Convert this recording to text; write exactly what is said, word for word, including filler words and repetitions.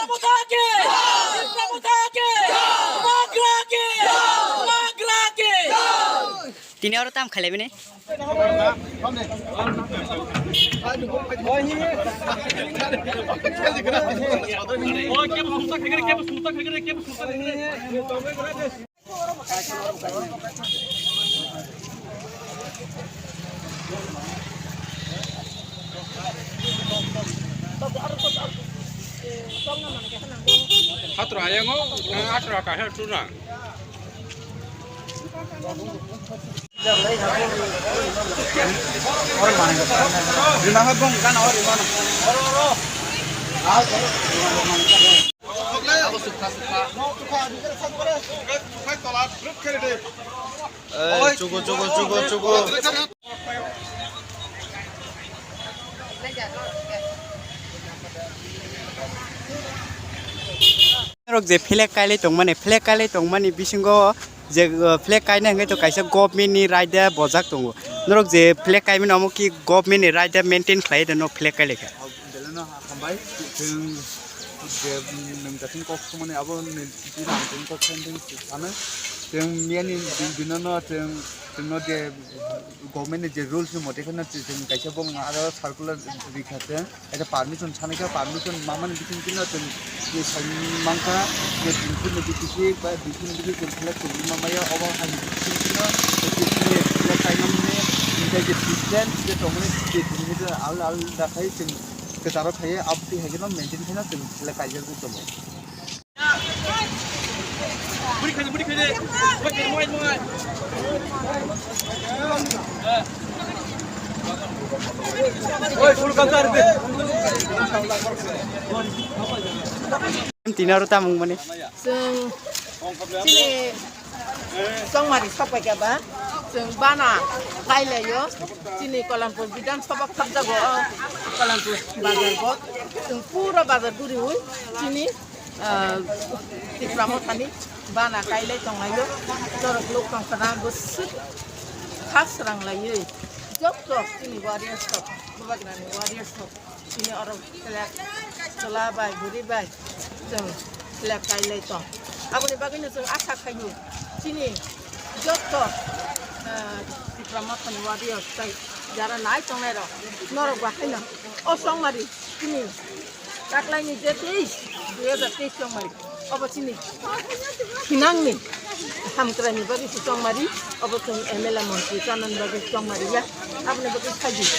Tipra Motha ki! Tipra Motha ki! Bagra ki! Bagra ki! Tini oro tam khailai bini. Hatra ayango, nang atra kahel tuna. Ei, chugo, chugo, chugo, chugo. Norok je flag kailai tongmani, flag kailai tongmani bisingo je, uh, flag kaina hwnkhe to kaisa government ni raida bojak tongo. Norok je flag kaimani omo ki government ni raida maintain khlai de no flag kailai kha. Belai no hambai, chwng je, mm, nwng jatin kok sumani abo ni bisingo ang chwng kok sani sano. Chwng miyani di-, dino no chwng, chwngno je government ni je rules ni mote kheno chwng kaisa bong aro circular rikha chwng. Kaisa permission sanai kha, permission mamani bising chwngno chwng je sai mankha je D C ni bising ba D C ni bising chwng select tongwi mamaya obo hai bising chwngno je chwngno select kaimani je distance je tongmani je kilometer alda alda khai chwng kwcharo khaiwi aboni hai kheno maintain khaino chwng select kaijagwi tongo. Tini oro tamung mani. Chwng chini chongmari sokpaikha ba, chwng bana kailaio. Chini Kolampur Bidhan Sabha khapjago, o Kolampur bazar bo. Chwng pura bazar guriui chini, ah, Tipra Mothani bana kailai tonglaio. Norok lok tongkhana bwswk kha sranglaioi. Jotto chini warriors rok, Bubagrani warriors rok. Chini oro flag chwla bai, bwrwi bai chwng flag kailai tong. Aboni bagwino chwng asa khaio, chini jotto, ah, Tipra Mothani warriors tei jara nai tongnai rok, norok ba haino o chongmari chini taklaini je teis, dui hajar teis chongmari, obo chini thinangni hamkraini bagwi se chongmari, obo chwng M L A montri chanani bagwi chongmari ya, aboni bagwi khaidi.